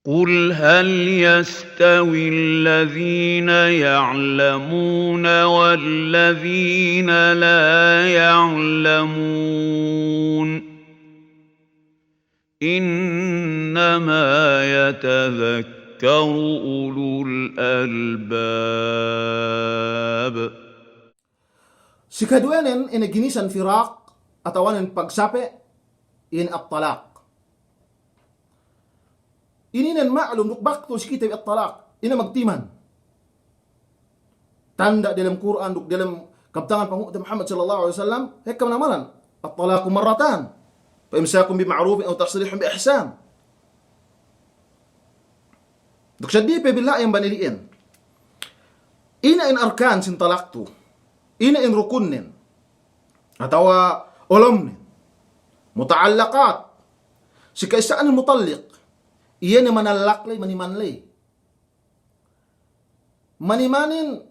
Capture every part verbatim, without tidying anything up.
قل هل يستوي الذين يعلمون والذين لا يعلمون إنما يتذكر أولو الألباب. Sikaduwenen ine ginisan firaq, atawanen pagsape', ine at-talaq. Ininen ma'lum duk baktul si kite bi at-talaq, ine magtiman. Tanda' delem Kur'an duk delem kabtangan Panghu'te Muhammad sallallahu alaihi wasallam, hekka manamalan, "At-talaqu marratan, fa imsakun bima'rufin aw tasrihun bi ihsan." Duk seddili pe billahi amban ili'en. Ine in arkan sin talak tu? Ine in rukunnen? Atawa olomnen? Muta'allaqat. Si ka'issa'anen mutalliq, iye ne manallak ley, maniman ley. Manimanin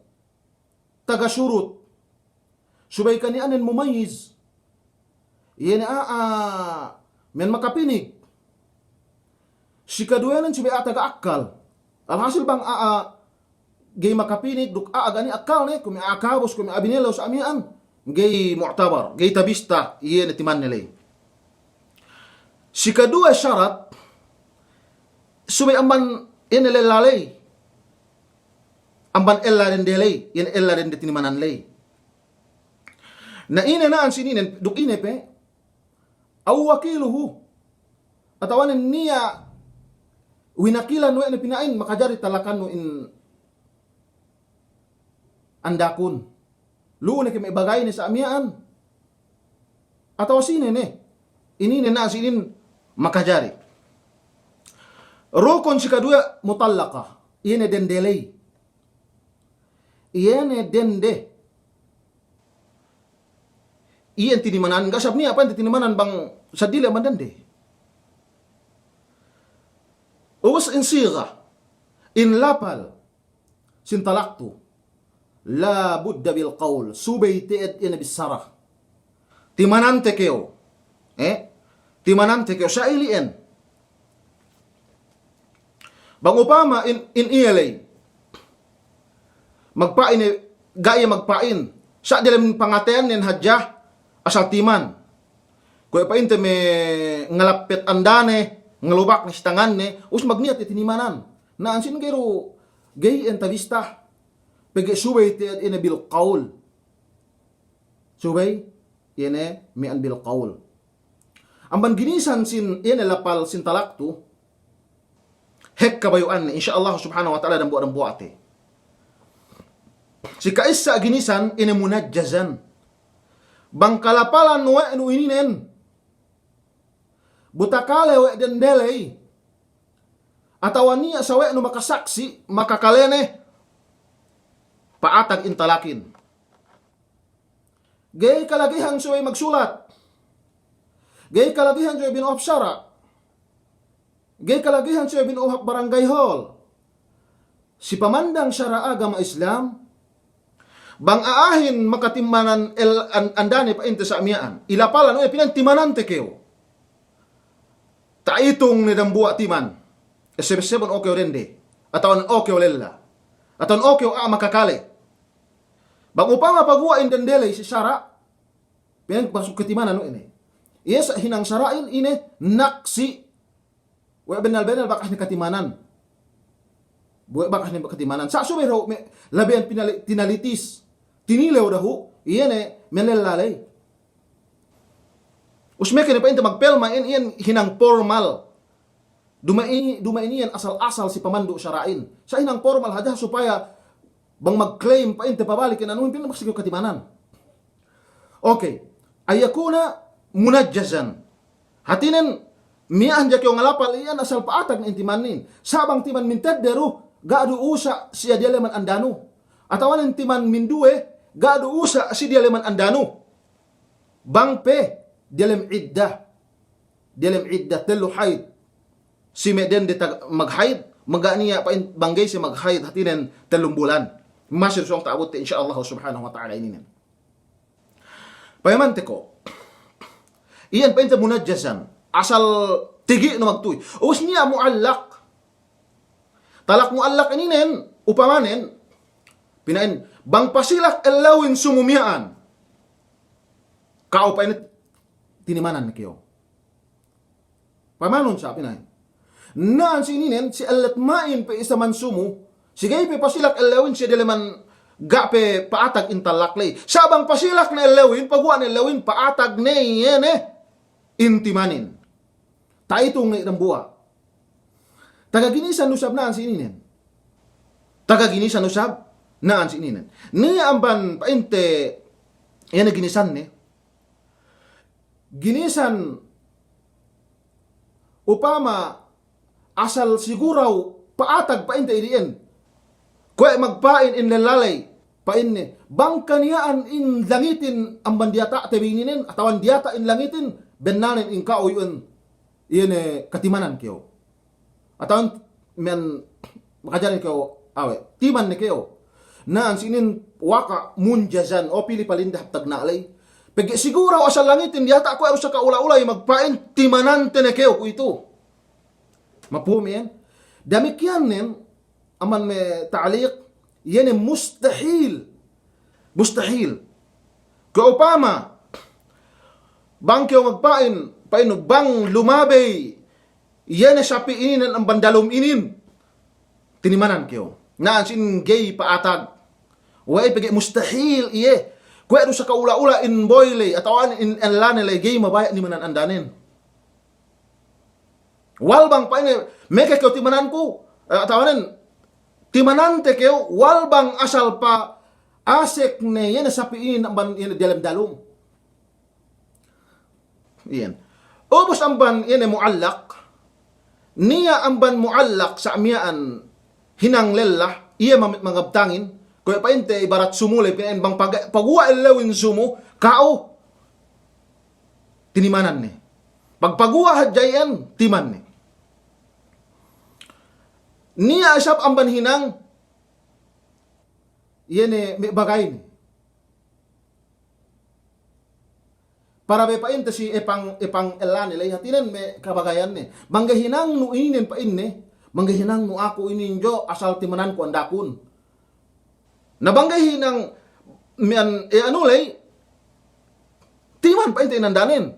taga surut. Subey kaniyanen mumayyiz. Iye ne a'a men makapinig. Sikaduwenen subey a'a taga akkal. Alhasil bang a'a ga'i makapinig duk a'a ga' niya' akkalne, kuwe' me' a'a kabus, kuwe' me' a'a binellew sa' miya'an, ga'i mu'tabar, ga'i tabista iye ne timanne ley. Sikaduwe sarat, subey amban ine lella ley, amban ella dende ley, ine ella dende tinimanan ley. Na ine na'an sininen, duk ine pe, aw wakiluhu, atawanen niya' winakilan we' ne pina'in, makajari talakannu in andakun. Lu'u ne ke me' bagayne sa' miya'an. Atawa sine ne. Ininen na'an sinin makajari. Rukun sikaduwe mutallaqa. Iye ne dende ley. Iye ne dende. Iye tinimanan, ga' sab niya' pa'inte tinimanan bang seddili amban dende. Ubus in siga, in lapal sin talak tu, la budda bil qawl, subey te'ed ine bissara. Timanante kew. Eh? Timanante kew. Sa' ili'en. Bang upama in, in iye ley magpa'in, ga' iye magpa'in. Sa' diyalem pangateyannen hadja asal timan. Kuwe' pa'inte me' ngalappet andane, ngalubak ne si tanganne, ubus magniyat iye tinimanan. Na'an sin ga'i du, ga'i iyan tabista. Pegge' subey te'ed ine bil qawl. Subey iye ne miya'an bil qawl. Amban ginisan sin iye ne lapal sin talak tu, hekka bayu'anne, insya Allah subhanahu wa ta'ala dambuwa'-dambuwa'te. Si ka'issa ginisan ine munajjazan. Bang kalapalan we' nu ininen, bu takale we' dende ley, atawa niya' sawe'nu makasaksi', makakalene, pa'atag in talakin. Ga'i kalagihan subey magsulat. Ga'i kalagihan subey binuhap sara'. Ga'i kalagihan subey binuhap barangay hall. Si pamandang sara' agama Islam, bang a'ahin makatimanan el-, an-, andane pa'inte sa' miya'an, ilapalan we' pina'in timanante kew. Ta'itung ne dambuwa' timan. Esseb-essebun o kew dende. Atawa o kew lella. Atawa o kew a'a makakale. Bang upama paguwa' in dende ley si sara', pina'in masuk katimanan we' ne. Iye sa' hinang sara'in ine naksi'. We' bennal-bennal bakas ne katimanan. We' bakas ne katimanan. Sa' subey dahu' me' labeyan pinali-, tinalitis. Tinilew dahu', iye ne me' lella ley. Ubus meke ne pa'inte magpelma in iyan hinang formal. Duma'in, duma'in iyan asal-asal si pamandu' sara'in. Sa' hinang formal hadja supaya bang mag-claim pa'inte pabalik in anuhin, pina'in bakas kew katimanan. Okay. An yakuna munajjazan. Hātinen, miya'an hadja kew ngalapal iyan asal pa'atag ne in timanin. Sa' bang timan mintedde du, ga' du usa' siye diyaleman andanu. Atawanen timan minduwe, ga' du usa' siye diyaleman andanu. Bang pe diyalem idda. Diyalem idda tellu haid. Si me' dende tag-, maghaid, maga' niya' pa'in bang ga'i siye maghaid, hātinen tellum bulan. Masi du sōng ta'abutte, insya Allah subhanahu wa ta'ala ininen. Payamante ko'. Iyan pa'inte munajjazan. Asal tigi' nu magtuy. Ubus niya' mu'allaq. Talak mu'allak ininen, upamanen, pina'in, bang pasilak ellewin sumu miya'an. Ka'u pa'in tinimanan ne kew. Pamanun sa' pina'in. Na'an si ininen, si ellet ma'in pe isab man sumu, si ga'i pe pasilak ellewin si deleman ga' pe pa'atag in talak ley. Sa' bang pasilak ne ellewin, paguwa' ne ellewin, pa'atag ne iye ne in timanin. Ta'itung ne dambuwa'. Taga ginisan du sab na'an si ininen. Taga ginisan du sab na'an si ininen. Niya' amban pa'inte, iye ne ginisan ne. Ginisan upama asal siguraw pa'atag pa'inte idi'en. Kuwe' magpa'in in lella ley, pa'inne, bang kaniya'an in langitin amban diyata'te bi ininen, atawa diyata' in langitin, bennanen in ka'u iyu'en, iye ne katimanan kew. Atawa miya'an makajarin kew awe', timan ne kew. Na'an si inin waka' munjazan, o pili palinde hap tagna' ley. Pegge' siguraw asal langitin diyata' kuwe' du sa ka'ula-ula iye magpa'in, timanante ne kew kuwe'itu. Mafhum iyan? Damikkiyan nen, amban me' ta'liq, iye ne mustahil. Mustahil. Kuwe' upama, bang kew magpa'in, pa'innu bang lumabey, iye ne sapi' inin amban dalum inin, tinimanan kew. Na'an si inin ga'i pa'atag. We'ey pegge' mustahil iye. Kuwe' du sa ka'ula-ula in boy ley, atawa in ellane ley, ga'i mabaya' nimanan andanen. Wal bang pa'inne, meke kew timananku, eh, atawanen, timanante kew, wal bang asal pa'asek ne, iye ne sapi' inin amban, iye ne diyalem dalum. Iyan. Ubus amban, iye ne mu'allak. Niya' amban mu'allak sa' miya'an hinang lella, iye mamit mangabtangin, kuwe' pa'inte ibarat sumu ley, pina'in bang paga-, paguwa' ellewin sumu, ka'u tinimanan ne. Pagpaguwa' hadja iyan, timan ne. Niya' isab amban hinang, iye ne me' bagay ne. Para be pa'inte si epang, epang ellane ley, hatinen me' kabagayan ne. Bang ga'i hinangnu inin pa'inne, bang ga'i hinangnu aku inin jo asal timananku andakun. Na bang ga'i hinang miya'an, e, anu ley, timan pa'inte inandanen.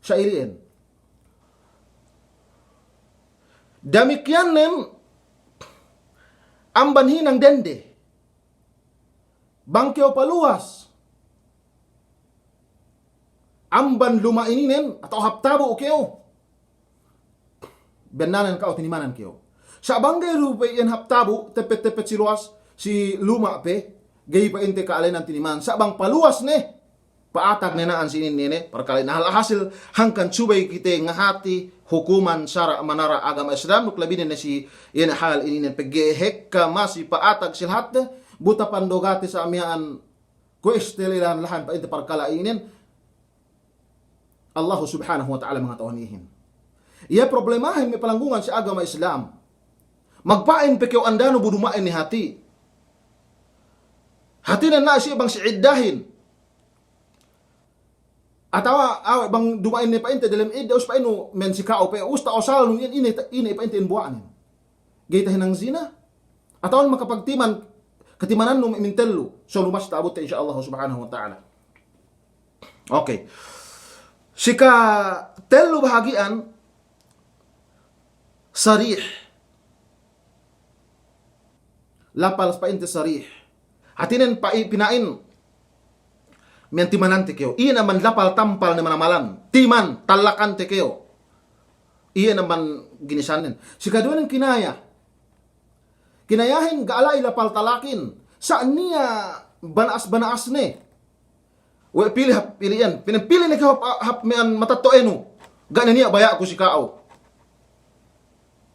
Sa' ili'en. Damikkiyan nen amban hinang dende. Bang kew paluwas amban luma' ininen atawa hap tabu' kew, bennanen ka'u tinimanan kew. Sa' bang ga'i du pe iyan hap tabu', tepet-tepet si luwas, si luma' pe, ga'i pa'inte ka'alenan tiniman. Sa' bang paluwas ne, pa'atag ne na'an si inin ne, parkala' inin. Alhasil, hangkan subey kite ngahati hukuman sara' manara' agama Islam, duk labinen ne si iyan hal inin ne pegge' hekka masi pa'atag si lahatte, bu tapandogate sa' miya'an kuwe' istele lahan-lahan pa'inte parkala' inin, Allahu Subhanahu wa Ta'ala mangata'uhan iyehin. Iye problemahin me' palanggungan si agama Islam. Magpa'in pe kew andanu bu duma'in ne hati'. Hatinen na si bang si iddahin. Atawa, awe' bang duma'in ne pa'inte delem idda, us pa'innu men si ka'u pe, us ta'osalnu iyan, ine, ine pa'inte in buwa'nen. Ga'i tahinang zina. Atawa makapagtiman, katimanannu me' mintellu. So lumas ta'abutte insya Allah Subhanahu wa Ta'ala. Okay. Sika tellu bahagi'an sarih. Lapal pa'inte sarih. Hatinen pa'i pina'in. Miya'an timanante kew. Iye naman lapal tampal ne manamalan. Timan, talakante kew. Iye naman ginisannen. Sikaduwenen kinaya. Kinayahin ga' la'i lapal talakin. Sa' niya' bana'as-bana'as ne. We' pili hap pili iyan. Pina'in pili ne kew hap, hap miya'an matetto'anu. Ga' ne niya' baya'ku si ka'u.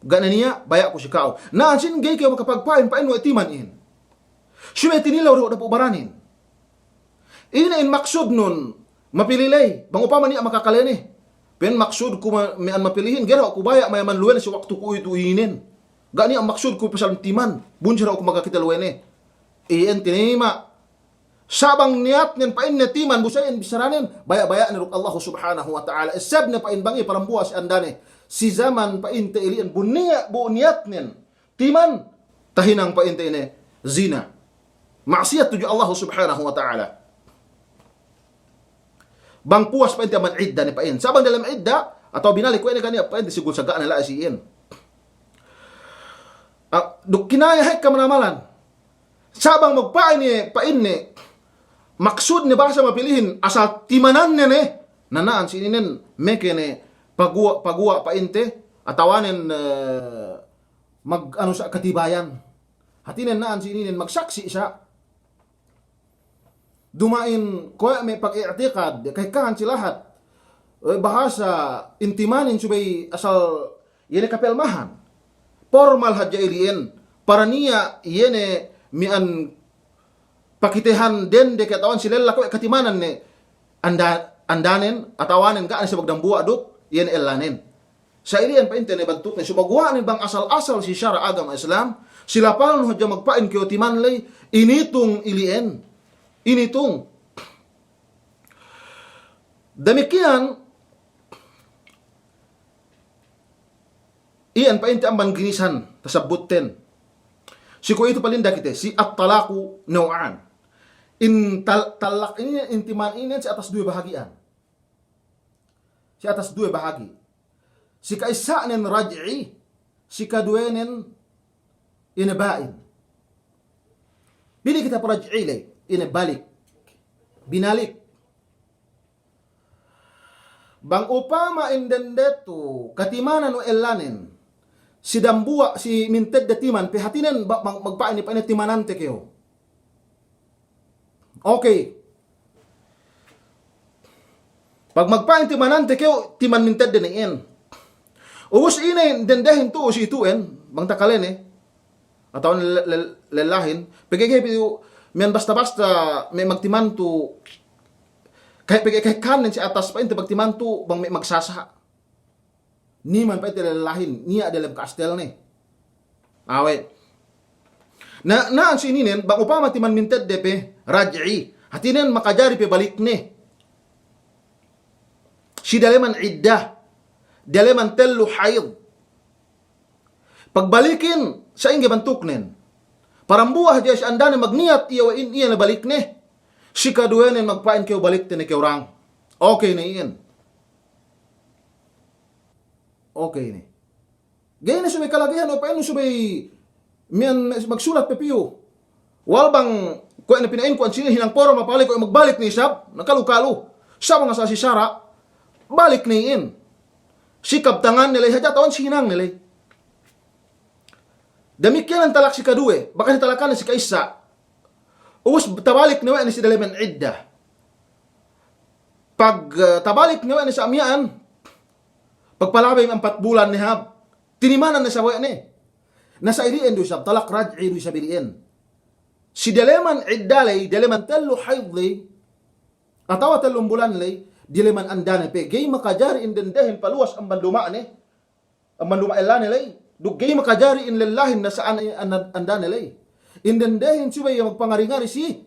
Ga' ne niya' baya'ku si ka'u. Na'an sin ga'i kew makapagpa'in, pa'in we' timan iyan. Subey tinilew du dapu' baranin. Ine in maksudnun mapili ley, bang upama niya' makakale ne. Pa'in maksudku ma-, miya'an mapilihin, ga'i dahu' ku baya' mayaman luwene si waktu kuwe'itu inin. Ga' niya' maksudku pasal timan, bunsi dahu' ku makakite luwene. Iyan tinayma'. Sa' bang niyatnen pa'inne timan bu sa' iyan bissaranen, baya'-baya'ne duk Allahu Subhanahu wa Ta'ala. Essebne pa'in bang iye palambuwa' si andane. si jaman pa'inte ili'en bu niya-, bu niyatnen timan, tahinang pa'inte ine zina. Ma'siyat tudju Allah Subhanahu wa Ta'ala. Bang puwas pa'inte amban idda ne pa'in. Sa' bang dalem idda, atawa binalik we' ne kaniya' pa'inte sigul saga'ne la'i si iyan. Ah, duk kinaya hekka manamalan. Sa' bang magpa'in iye pa'inne, maksudne bahasa mapilihin, asal timananne ne, nana'an si ininen, meke ne, paguwa', paguwa' pa'inte, atawanen, eh, mag-, anu sa' katibayan. Hātinen na'an si ininen, magsaksi' sa'. Duma'in kuwe' me' pag-i'tikad, kahekkahan si lahat. Eh, bahasa intimanin subey asal iye ne kapelmahan. Pormal hadja ili'en, para niya' iye ne miya'an pakitehan dende ke atawa si lella kuwe' katimanan ne anda-, andanen, atawanen ga' ne sabab dambuwa' duk iye ne ellanen. Sa' ili'en pa'inte ne bantukne, subey guwa'nen bang asal-asal si sara' agama Islam, si lapalnu hadja magpa'in kew timan ley, initung ili'en. Initung. Damikiyan, iyan pa'inte amban ginisan tasabbutten. Si kuwe'itu palinda kite, si at-talaqu naw'an. In tal-, talak inin, in timan inin si atas duwe bahagi'an. Si atas duwe bahagi'. Si ka'issanen raj'i, si kaduwenen ine ba'in. Pili' kite pe raj'i ley, ine balik. Binalik. Bang upama in dende tu katimanan we' ellanen, si dambuwa', si mintedde timan pe, hātinen ba-, bang magpa'in, pa'inne timanante kew. Okey. Pag magpa'in timanante kew, timan mintedde ne iyan. Ubus ine dendehin tu'u si itu'en, bang takalene. Atawa le-, le-, lellahin. Pegge' ga'i piyu miya'an basta-basta me' magtimantu. Kay-, pegge' kahekkanen si atas pa'inte magtimantu, bang me' magsasa'. Niman pa'inte lellahin, niya' dalem ka'astelne. Awe'. Na, na'an si ininen, bang upama timan mintedde pe, raj'i. Hātinen makajari pe balikne. Si daleman idda. Daleman tellu hayd. Pagbalikin, sa'ingge bantuknen. Parambuwa' hadja si andane magniyat iye we' in, iye ne balikne. Si kaduwenen magpa'in kew balikte ne kew rang. Okey ne iyan. Okey ne. Ga'i ne subey kalagihan, o pa'innu subey miya'an magsulat pe piyu. Wal bang kuwe' ne pina'inku ensinin hinang poro mapalik, kuwe' magbalik ne isab, na kalu-kalu. Sa' bang asal si sara', balik ne iyan. Si kabtanganne ley hadja atawa si hinangne ley. Damikiyan talak si kaduwe, bakas ne talakanen si ka'issa. Ubus tabalik ne we' ne si daleman idda. Pag, eh, tabalik ne we' ne sa' miya'an, pagpalabey ampat bulan ne hāp, tinimanan ne sa' we' ne. Na sa' ili'en du isab, talak raj'i du isab ili'en. Si daleman idda ley, daleman tellu hayd ley, atawa tellum bulan ley, daleman andane pe, ga'i makajari in dendehin paluwas amban luma'ne, amban luma' ellane ley, duk ga'i makajari in lellahin na sa'an an-, andane ley. In dendehin subey iye magpangari-ngari si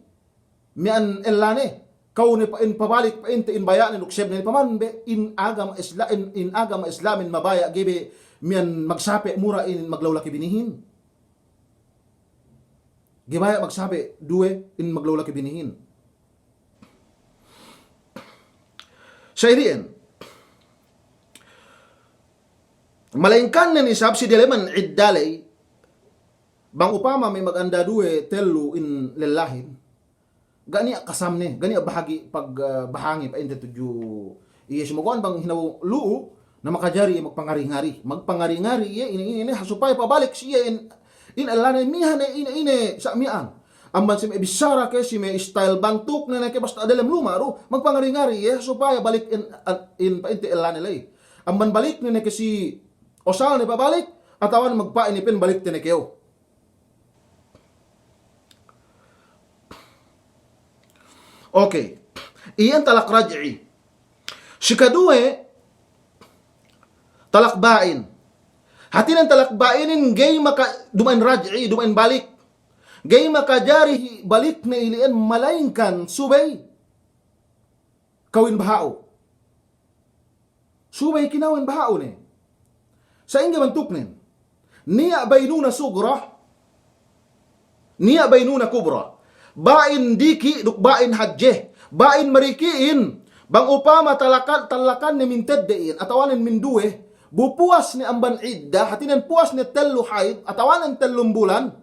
miya'an ellane. Kaw ne pa'in pabalik pa'inte in baya'ne duk sebne, paman be in agama Isla-, in, in agama Islamin mabaya' ga'i be miya'an magsape' mura in maglawlaki binihin. Ga'i baya' magsape' duwe in maglawlaki binihin. Sa' ili'en. Malaingkan nen isab si daleman idda ley, bang upama me' maganda duwe tellu in lellahin, ga' niya' kasamne, ga' niya' bahagi' pag, eh, bahangi pa'inte tudju iye, sumaguwa' bang hinaw lu'u, na makajari iye magpangari-ngari. Magpangari-ngari iye, ine, ine, ine, ha supaya pabalik si iye in, in ellane, miha ne, ine, ine, sa' miya'an. Amban si me' bissara ke, si me' style bantukne ne ke, basta dalem luma' du, magpangari-ngari iye, ha supaya balik in, in pa'inte ellane ley. Amban balikne ne ke si osalne pabalik, atawa magpa'in iye pa'in balikte ne kew. Okey. Iyan talak raj'i. Si kaduwe, talak ba'in. Hātinen talak ba'inin ga'i maka-, duma'in raj'i, duma'in balik. Ga'i makajari balikne ili'en malaingkan subey kawin baha'u. Subey kinawin baha'u ne. Sa'ingge bantuknen? Niya' baynuna sugra, niya' baynuna kubra. Ba'in diki' duk ba'in hadje. Ba'in mariki'in, bang upama talakan, talakanne mintedde iyan, atawanen minduwe, bu puwas ne amban idda, hātinen puwas ne tellu hayd, atawanen tellum bulan,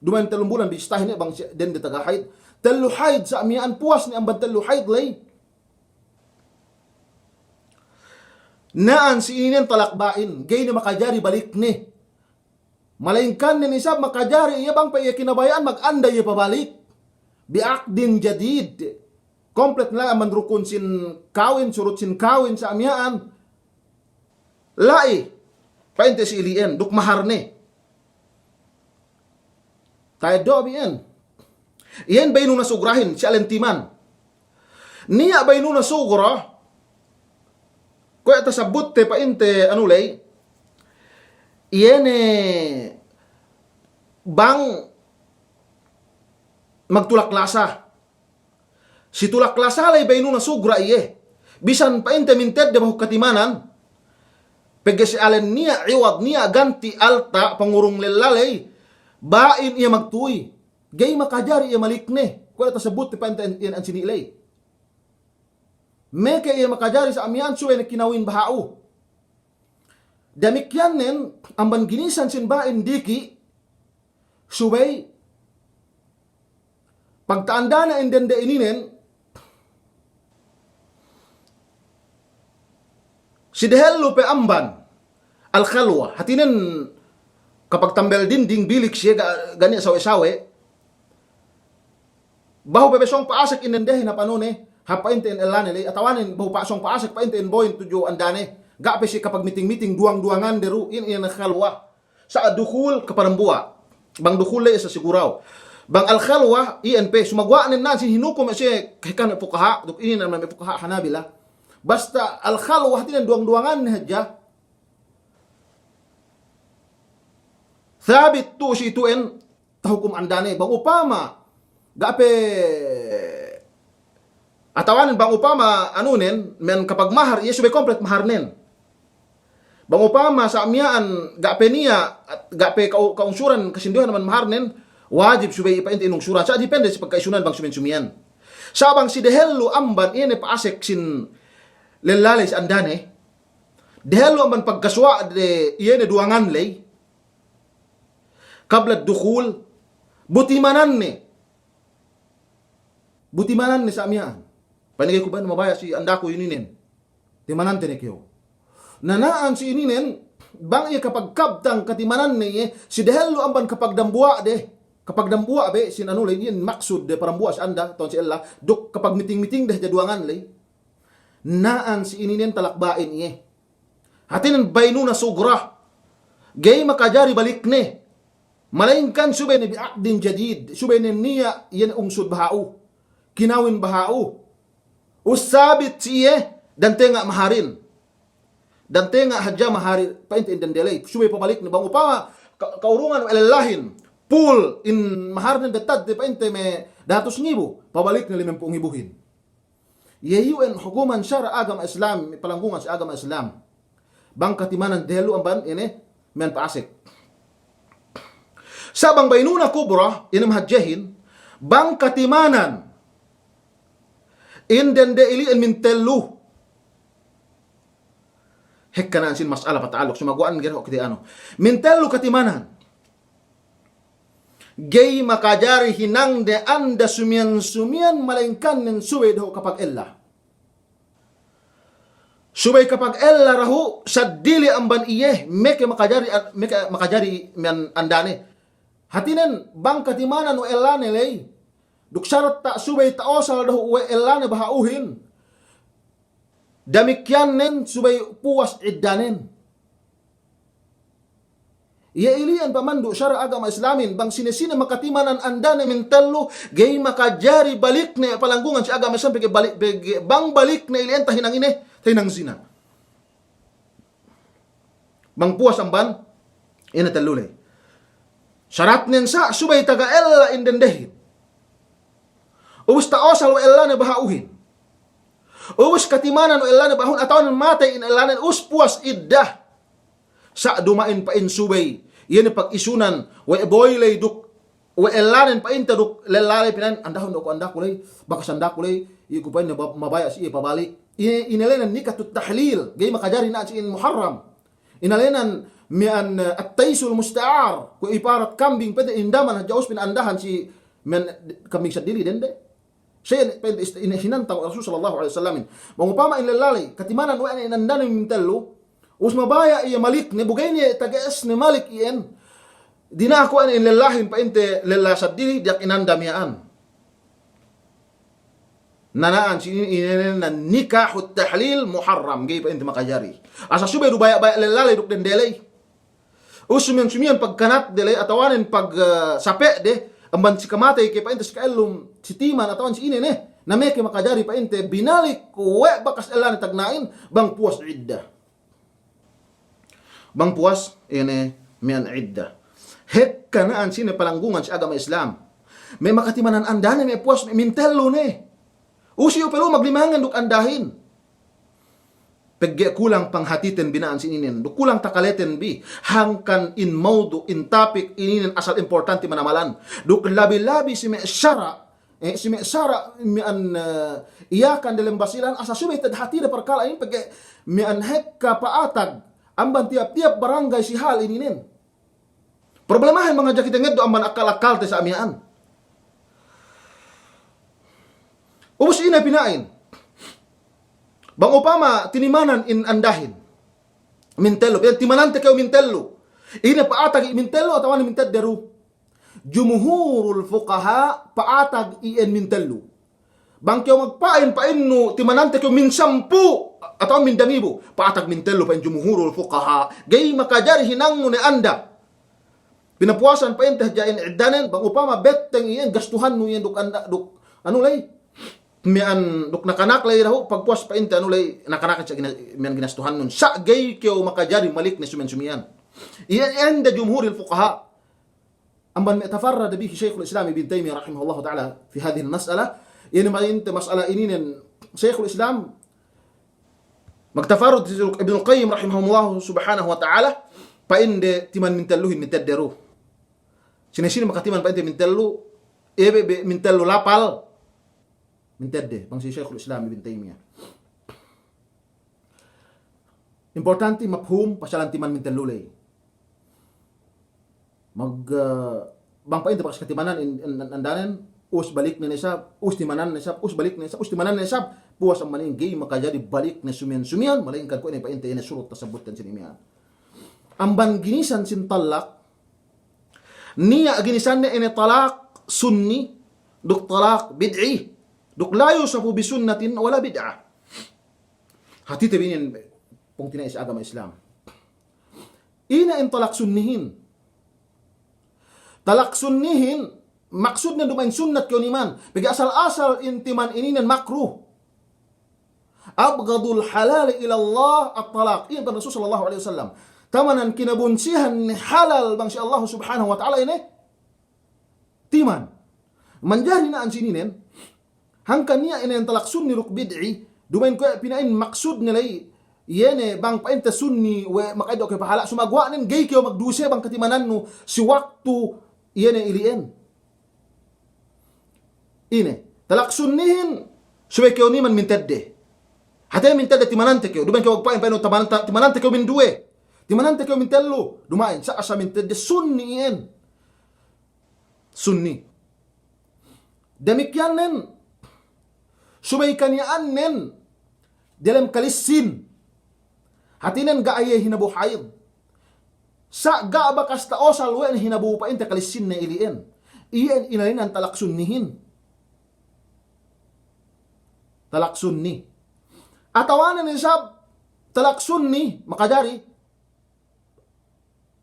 duma'in tellum bulan bi istahi ne bang si-, dende taga hayd. Tellu hayd sa' miya'an, puwas ne amban tellu hayd ley. Na'an si ininen talak ba'in, ga'i ne makajari balikne. Malayingkan nen isab makajari iye bang pe iye kinabaya'an maganda iye pabalik. Bi aqdin jadid. Komplet ne la'i amban rukun sin kawin, surut sin kawin sa' miya'an. La'i, pa'inte si ili'en, duk maharne. Ta'eddo' bi iyan. Iyan baynuna sugrahin, si alen timan. Niya' baynuna sugra, kuwe' tasabutte pa'inte anu ley, iye ne bang magtulak lasa. Si tulak lasa ley baynuna sugra iye. Bisan pa'inte mintedde bahu katimanan. Pegge' si alen niya' iwad, niya' ganti' alta' pangurung lella ley, ba'in iye magtuy. Ga'i makajari iye malikne. Kuwe' tasabutte pa'inte iyan ensini' ley. Meke iye makajari sa' miya'an subey ne kinawin baha'u. Damikkiyan nen amban ginisan sin ba'in diki', subey pagta'andane in dende ininen, si dehellu pe amban al-khalwa, hātinen kapagtambel dinding bilik siye ga-, ga' niya' sawe'-sawe', bahu pe be sōng pa'asek in dendehin hap anune, hap pa'inte in ellane ley, atawanen bahu pa-, sōng pa'asek pa'inte in bo'in tudju andane. Ga' pe siye kapagmiting-miting duwang-duwangan de du, in, in khalwa. Sa' dukhul kaparambuwa'. Bang dukhul ley sa' siguraw. Bang al-khalwa, iyan pe, sumaguwa' nen na'an sin hinukum siye, kahekkahan me' fukaha', duk inin me' fukaha' Hanabila. Basta al-khalwa, hātinen duwang-duwangan ne hadja. Sabit tu'u si itu'en, tahukum andane. Bang upama, ga' pe, atawanen bang upama, anunen, men kapagmahar, iye subey komplet maharnen. Bang upama, sa' miya'an, ga' pe niya', ga' pe ka'u-, ka'ungsuran, kasinduwehan amban maharnen, wajib subey pa'inte inungsuran. Sa' depende si pagka'isunan bang sumiyan-sumiyan. Sa' bang si dehellu amban, iye ne pa'asek sin lella ley si andane. Dehellu amban pagkasuwa' de, iye ne duwangan ley. Qabla dukhul, bu timananne. Bu timananne sa' miya'an. Panigay ku ba'in mabaya' si andaku ininen. Timanante ne kew. Na na'an si ininen, bang iye kapagkabtang katimananne iye, si dehellu amban kapagdambuwa' de. Kapagdambuwa' be, sin anu ley, iyan maksud de parambuwa' si anda, tuwan si ella, duk kapagmiting-miting de hadja duwangan ley. Na'an si ininen talak ba'in iye. Hātinen baynuna sugra. Ga'i makajari balikne. Malayingkan subey ne bi aqdin jadid. Subey ne niya' iyan ungsud baha'u. Kinawin baha'u. Us sabit si iye, dantenga' maharin. Dantenga' hadja maharin, pa'inte in dende ley. Subey pabalikne bang upama, ka-, ka'urungan we' lellahin. Pul in maharnen betad de pa'inte me' dahatus ngibu. Pabalikne limempū' ngibuhin. Iye iyu'en hukuman sara' agama Islam, palanggungan si agama Islam. Bang katimanan dehellu amban ine, men pa'asek. Sa' bang baynuna kubra, ine mahadjehin, bang katimanan, in dende ili'en mintellu. Hekka na'an sin mas'ala pata'aluk, sumaguwa'an gere' ho' kite anu. Mintellu katimanan. Ga'i makajari hinangde anda sumiyan-sumiyan malayingkan nen subey dahu' kapagella. Subey kapagella dahu' saddili amban iye, meke makajari, meke makajari miyan andane. Hātinen bang katimanan we' ellane ley. Duk saratta' subey ta'osal dahu' we' ellane baha'uhin. Damikkiyan nen subey puwas iddanen. Iye ili'en pamandu' sara' agama Islamin, bang sine-sine makatimanan andane mintellu, ga'i makajari balikne palanggungan si agama Islam pegge' balik, pegge' bang balikne ili'en tahinang ine, tahinang zina. Bang puwas amban ine tellu ley. Saratnen sa' subey taga ella in dendehin. Ubus ta'osal we' ellane baha'uhin. Ubus katimanan we' ellane baha'uhin atawa matey in ellanen ubus puwas idda. Sa' duma'in pa'in subey, iye ne pag'isunan, we' boy ley duk, we' ellanen pa'inte duk lella ley pina'in, andahun du aku andaku ley, bakas andaku ley, iye ku pa'inne ba-, mabaya' si iye pabalik. Iye inēnan nikahut tahlil, ga'i makajari na'an si inin muharram. Inēnan miya'an, eh, at-taysul musta'ar, kuwe' ibarat kambing pede indaman hadja us pina'andahan si miya'an kambing seddili dende. Siye pa'inte ist-, ine hinantang Rasul sallallahu alaihi wasallamin. Bang upama in lella ley, katimanan we' ne inandanen mintellu, us mabaya' iye malikne, bu ga'i ne tage'esne malik iyan. Dina'ak we' ne in lellahin pa'inte lella seddili, diyak inanda miya'an. Na na'an si inin inēnan nikahut tahlil muharram, ga'i pa'inte makajari. Asal subey du baya'-baya' lella ley duk dende ley. Us sumiyan-sumiyan pagkanatde ley, atawanen pag, eh, sape'de, amban si kamatey ke pa'inte si ka'ellum, si timan atawanen si ine ne, na meke makajari pa'inte binalik we' bakas ellane tagna'in, bang puwas idda. Bang puwas, ine, miya'an idda. Hekka na'an sine palanggungan si agama Islam. Me' makatimanan andane me' puwas me' mintellu ne. Us iyu pe lu maglimangan duk andahin. Pegge' kulang panghatiten bi na'an si ininen, duk kulang takaleten bi, hangkan in mawdu', in topic ininen asal importante manamalan. Duk labi-labi si me' sara', eh, si me' sara' miya'an, eh, Yakan delem Basilan, asal subey tadhatide parkala' inin pegge' miya'an hekka pa'atag amban tiyap-tiyap barangay si hal ininen. Problemahin bang hadja kite ngeddo' amban akal-akalte sa' miya'an. Ubus ine pina'in. Bang upama tinimanan in andahin mintellu, pina'in timanante kew mintellu. Ine pa'atag i' mintellu atawa ne mintedde du? Jumhurul fuqaha pa'atag iyan mintellu. Bang kew magpa'in, pa'innu timanante kew minsampū' atawa mindangibu, pa'atag mintellu pa'in jumhurul fuqaha. Ga'i makajari hinangnu ne anda. Pinapuwasan pa'inte hadja in iddanen, bang upama betteng iyan gastuhannu iyan duk anda, duk anu ley. Miya'an duk nakanak ley dahu', pagpuwas pa'inte anu ley, nakanak sa' gina-, miya'an ginastuhannun. Sa' ga'i kew makajari malikne sumiyan-sumiyan. Iyan inda jumhuril fuqaha. Amban me' tafarrada bihi Shaykhul Islam Ibn Taymiyyah rahimahullahu ta'ala fi hadhihil mas'alah. Iyan pa'inte mas'ala ininen Shaykhul Islam magtafarrud si Ibnul Qayyim rahimahullahu subhanahu wa ta'ala, pa'inde timan mintelluhin mintedde du. Sine-sine makatiman pa'inte mintellu, iye be, be mintellu lapal, mintedde, bang si Shaykhul Islam Ibn Taymiyyah. Importante mafhum pasalan timan mintellu ley. Mag, eh, bang pa'inte bakas katimanan in, in, in, andanen, us balikne ne isab, us timananne isab, us balikne isab, us timananne isab, puwas amban inin ga'i makajari balikne sumiyan-sumiyan, malaingkan kuwe' ne pa'inte ine surut tasabbutan sinin miya'an. Amban ginisan sin talak, niya' ginisanne ine talak sunni, duk talak bid'i, duk la yusafu bi sunnatin wala bid'ah. Hatite bi inin pungtina'i si agama Islam. Ine in talak sunnihin? Talak sunnihin, maksudne duma'in sunnat kew niman. Pegge' asal-asal in timan ininen makruh. Abghadul halali ilallah at-talak. Iyan pa'in Rasul sallallahu alaihi wasallam. Tamanan kinabunsihan halal bang si Allah subhanahu wa ta'ala ine timan. Manjari na'an sininen, hangkan niya' ine talak sunni duk bid'i, duma'in kuwe' pina'in maksudne ley, iye ne bang pa'inte sunni we' maka'eddo' kew pahala', sumagawa' nen ga'i kew magduse bang katimanannu si waktu iye ne ili'en. Ine, talak sunnihin, subey kew niman mintedde. Hāti mintedde timanante kew, duma'in kew magpa'in, pa'innu timananta-, timanante kew minduwe. Timanante kew mintellu, duma'in, sa' asal mintedde sunni iyan. Sunni. Damikkiyan nen, subey kaniya'annen delem kalissin. Hātinen ga' iye hinabu haid. Sa' ga' bakas ta'osal we' ne hinabu pa'inte kalissinne ili'en. Iyan inēnan talak sunnihin. Talak sunni. Atawanen isab talak sunni, makajari.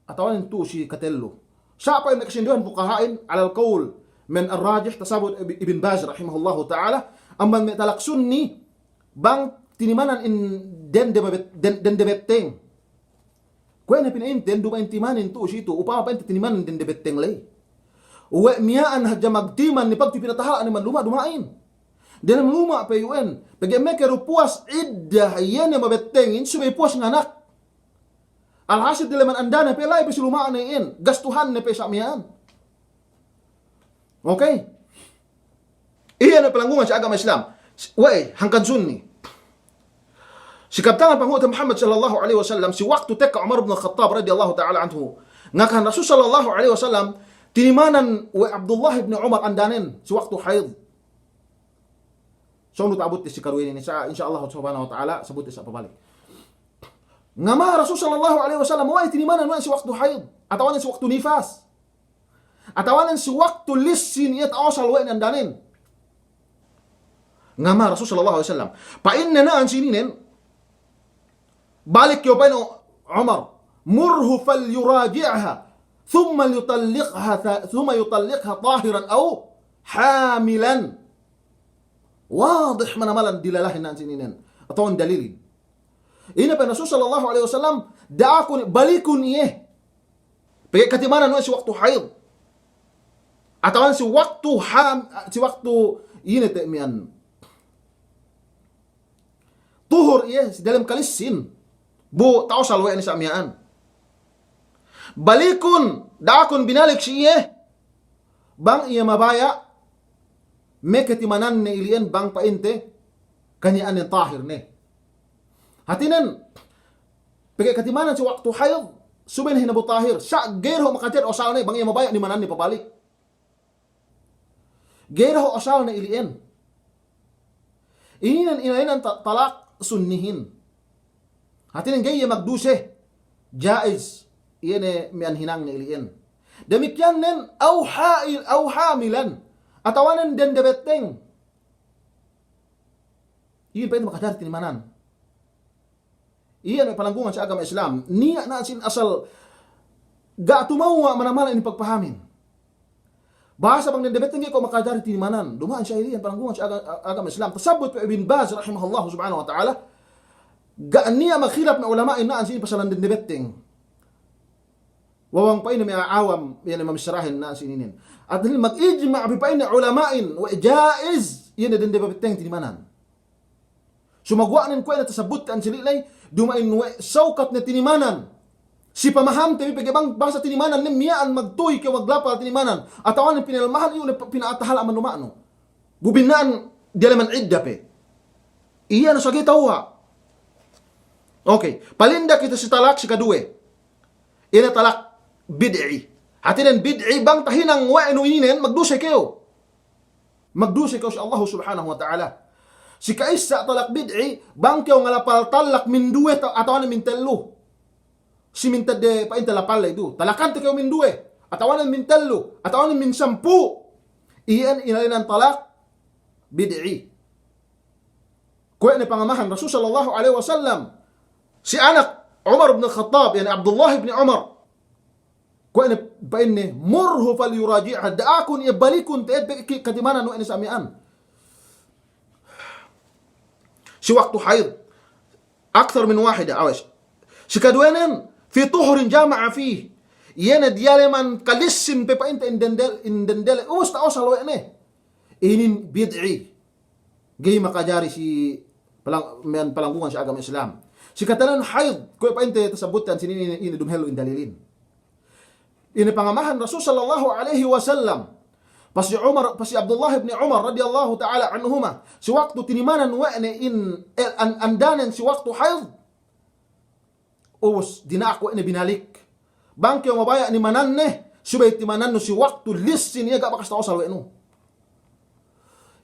Atawanen tu'u si katellu. Sa' pa'in me' kasinduwehan fuqaha'in, alal qawl, me' ar-rajih, tasabut Ib-, Ibn Baz rahimahullahu ta'ala, amban me' talak sunni, bang tinimanan in dende mabet-, den-, dende betteng. Kuwe' ne pina'inten duma'in timanin tu'u si itu, upama pa'inte tinimanan dende betteng ley. We' miya'an hadja magtiman ne pagtu pinatahala' ne man luma' duma'in. Delem luma' pe iyu'en, pegge' meke du puwas iddah iye ne mabettengin, subey puwas nganak. Alhasil diyaleman andane pe la'i pe si luma'ne iyan, gastuhanne pe sa' miya'an. Okay? Iye ne palanggungan si agama Islam. We'ey, hangkan sunni. Si kabtangan Panghu'te Muhammad sallallahu alaihi wasallam, si waktu tekka Umar bin Khattab radiyallahu ta'ala anhu, ngakahan Rasul sallallahu alaihi wasallam, tinimanan we' Abdullah ibn Umar andanen, si waktu haid. Sōng du ta'abut si karuwe inin, insya, insya Allah subhanahu wa ta'ala, sabut sa' pabalik. Ngama Rasul sallallahu alaihi wasallam, we'ey tinimanan we' si waktu haid, atawanen si waktu nifas. Atawanen si waktu lissin iye ta'osal we' ne andanen. Ngama Rasul sallallahu alaihi wasallam. Pa'inne na'an si ininen, balik kew pa'in Umar, "Murhu falyuraji'ha, thumma yutalliqha tha-, thumma yutalliqha tahiran aw hamilan." Wadih manamalan dilalahin na'an si ininen. Atawanen dalilin. Ine pa'in Rasul sallallahu alaihi wasallam, da'akun, balikun iye. Pegge' katimanan we' si waktu haid. Atawanen si waktu ham-, si waktu ine te' miya'an. Tuhur iye, si dalem kalissin. Bu ta'osal we' ne sa' miya'an. Balikun, da'akun binalik si iye. Bang iye mabaya', meke timananne ili'en bang pa'inte, kaniyanen tahir ne. Hatinen, pegge' katimanan si waktu haid, subey ne hinabu tahir, sa' ga'i dahu' makajari osalne, bang iye mabaya' nimananne pabalik. Ga'i dahu' osalne ili'en. Ininen, ininen ta-, talak sunnihin. Hatinen ga'i iye magduse. Jaiz. Iye ne miya'an hinangne ili'en. Damikkiyan nen, aw ha'il, aw hamilan. Atawanen dende betteng. Iye pa'inte makajari tinimanan. Iye ne palanggungan si agama Islam. Niya' na'an sin asal ga' tumewwa' manamalan inin pagpahamin. Bahasa bang dende betteng ga'i ko' makajari tinimanan. Duma'in sa' ili'en palanggungan si aga-, agama Islam. Tasabbut we' Ibn Baz rahimahullahu subhanahu wa ta'ala. Ga' niya' magkhilaf me' ulama'in na'an sin pasalan dende betteng. Wa bang pa'inne me' awam, iye ne mamissarahin na'an si ininen. Atawa mag-ijma' bi pa'inne ulama'in, we' jaiz, iye ne dende betteng tinimanan. Sumaguwa' nen kuwe' ne tasabbutte ensili' ley, duma'in we' sawkat ne tinimanan. Si pamahamte bi pegge' bang bahasa tinimanan ne miya'an magtuy kew maglapal tinimanan. Atawanen pinelmahan iyu' ne pina'atahala' amban luma'nu. Bu binna'an diyaleman idda pe. Iye ne sagi tawwa'. Okay, palinda kite si talak si kaduwe. Ine talak bid'i. Hatinen bid'i bang tahinang we' nu ininen magduse kew. Magduse kew si Allahu subhanahu wa ta'ala. Si ka'issa talak bid'i, bang kew ngalapal talak minduwe ta-, atawanen mintellu. Si mintedde pa'inte lapal ley du. Talakante kew minduwe, atawanen mintellu, atawanen minsampū'. Iyan inēnan talak bid'i. Kuwe' ne pangamahan Rasul sallallahu alaihi wasallam si anak Umar ibn Khattab, yani Abdullah ibn Umar. Kuwe' ne pa'inne, "Murhu falyuraji'ha," da'akun iye balikun te'ed pe ki-, katimanan we' ne sa' miya'an. Si waktu haid. Akthar min wahida, awas. Si kaduwenen, "Fi tuhurin jama'a fih." Iye ne diyaleman kalissin pe pa'inte indendel-, indendele. Ubus ta'osal we' ne. Inin bid'i. Ga'i makajari si palang-, miya'an palanggungan si agama Islam. Si katelun haid, kuwe' pa'inte tasabbutan sinin ine, ine dumhellu in dalilin. Ine pangamahan Rasul sallallahu alaihi wasallam. Pas si Umar, pas si Abdullah ibn Umar radiyallahu ta'ala anhuma. Si waktu tinimanan we' ne in, eh, an-, andanen si waktu haid. Ubus, dina'ak we' ne binalik. Bang kew mabaya' nimananne, subey timanannu si waktu lissin iye ga' bakas ta'osal we' nu.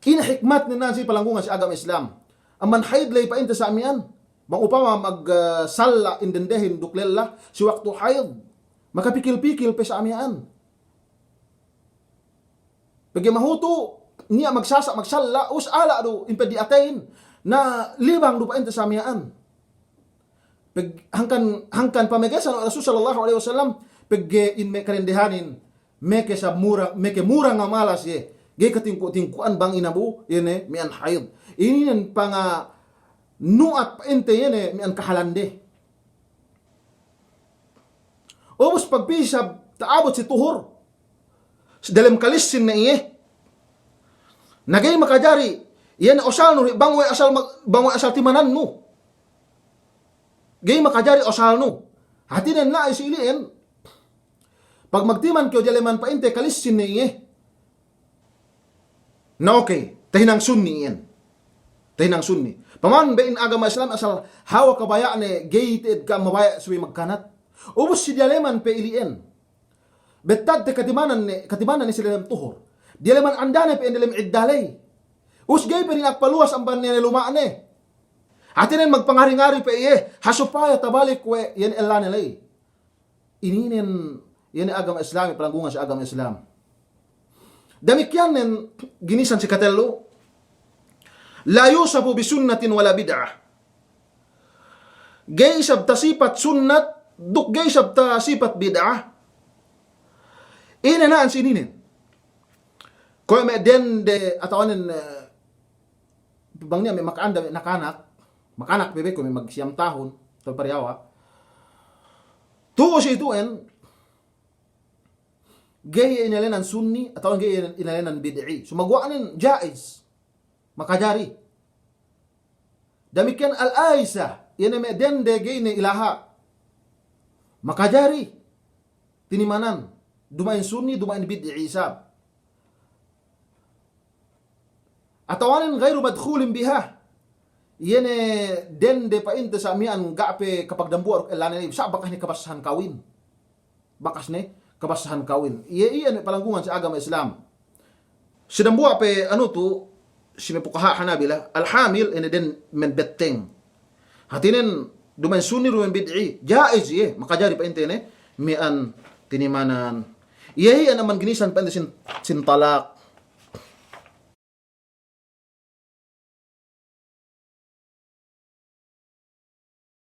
Ine hikmatne nan si palanggungan si agama Islam. Amban haid ley pa'inte sa' miya'an. Bang upama mag, eh, salla' indendehin duk lella, si waktu haid. Makapikil-pikil pe sa' miya'an. Pegge' mahutu', niya' magsasa', magsalla', us ala' du, impeddi' ateyin. Na libang du pa'inte sa' miya'an. Peg-, hangkan, hangkan pamegesan we' Rasul sallallahu alaihi wasallam, pegge' in me' kadendehanin, meke sab mura, meke mura ngamalas iye. Ga'i katingku'-tingku'an bang inabu, iye ne, miya'an haid. Ininen panganu'at pa'inte iye ne, miya'an kahalande. Ubus pagpī sab ta'abut si tuhur. Si dalem kalissin ne iye. Na ga'i makajari, iye ne osalnu, bang we' asal ma-, bang we' asal timanannu. Ga'i makajari osalnu. Hātinen la'i si ili'en, pag magtiman kew diyaleman pa'inte kalissin ne iye. Na okey, tahinang sunni iyan. Tahinang sunni. Paman be in agama Islam asal hawal kabaya'ne ga'i te'ed ka mabaya' subey magkanat. Ubus si diyaleman pe ili'en. Bettadte katimanan ne, katimanan ne si dalem tuhur. Diyaleman andane pe in dalem idda ley. Ubus ga'i pe dina'ak paluwas amban ne luma'ne. Hātinen magpangari-ngari pe iye, ha supaya tabalik we' iyan ellane ley. Ininen, iye ne agama Islam, palanggungan si agama Islam. Damikkiyanen ginisan si katellu, la yusafu bi sunnatin wala bid'ah. Ga'i isab tasipat sunnat, duk ga'i isab tasipat bid'ah. Ine na'an si ininen. Kuwe' me' dende atawanen, eh, bang niya' me' maka'anda me' nakanak, makanak pe be kuwe' me' magsiyam tahun, atawa pariyawa. Tu'u si itu'en, ga'i inēnan sunni, atawa ga'i inēnan bid'i. Sumaguwa'nen ja'iz. Makajari. Damikkiyan al-aisa, iye ne me' dende ga'i ne ilaha'. Makajari. Tinimanan. Duma'in sunni, duma'in bid'i isab. Atawanen ghairu madkhulin biha. Iye ne dende pa'inte sa' miya'an ga' pe kapagdambuwa' duk ellane ley, sa' bakas ne kabassahan kawin. Bakas ne kabassahan kawin. Iye, iye ne palanggungan si agama Islam. Si dambuwa' pe anu tu, si me' pukaha' Hanabila, al-hamil, ine den men betteng. Hātinen, duma'in sunni, duma'in bid'i. Ja'iz iye, makajari pa'inte ne, miya'an tinimanan. Iye, iye, amban ginisan pa'inte sin, sin talak.